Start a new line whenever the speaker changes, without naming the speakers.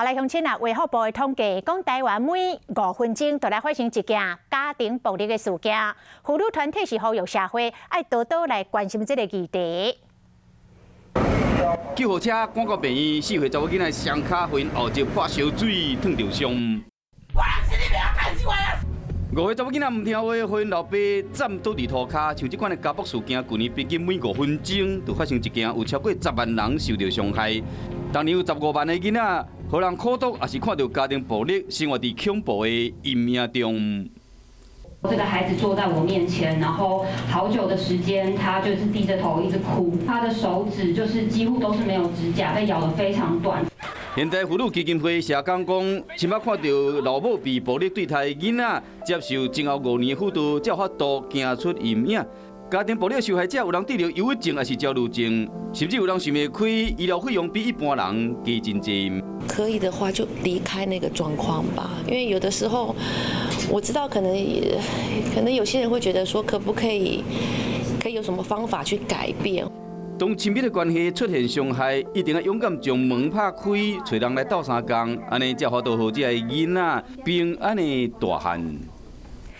來鄉親啊，衛福部的統計講，台灣每5分鐘就來發生一件家庭暴力的事件。婦女團體是呼籲社會愛多多來關心這个議題。
救護車趕到病院，四歲查某囡仔雙跤予𪜶後脊潑燒水，燙著傷。5歲查某囡仔毋聽話，予𪜶老爸斬倒佇塗跤。像這款的家暴事件，舊年平均每五分鐘就發生一件，有超過10萬人受著傷害。逐年有15萬个囡仔，予人苦毒，抑是看著家庭暴力，生活佇恐怖的陰影中。
這個孩子坐在我面前，然後好久的時間，他就是低着頭一直哭，他的手指就是幾乎都是沒有指甲，被咬得非常短。
現代婦女基金會社工講，親目看著老母被暴力對待的囡仔，接受前後5年輔導，才有法度行出陰影。家庭暴力受害者有人得著憂鬱症，抑是焦慮症，甚至有人想袂開，醫療費用比一般人低真濟。
可以的話就離開那個狀況吧，因為有的時候我知道可能有些人會覺得說，可不可以可以有什麼方法去改變？
當親密的關係出現傷害，一定要勇敢將門拍開，揣人來鬥相共，按呢才有法度予這个囡仔平安的大漢。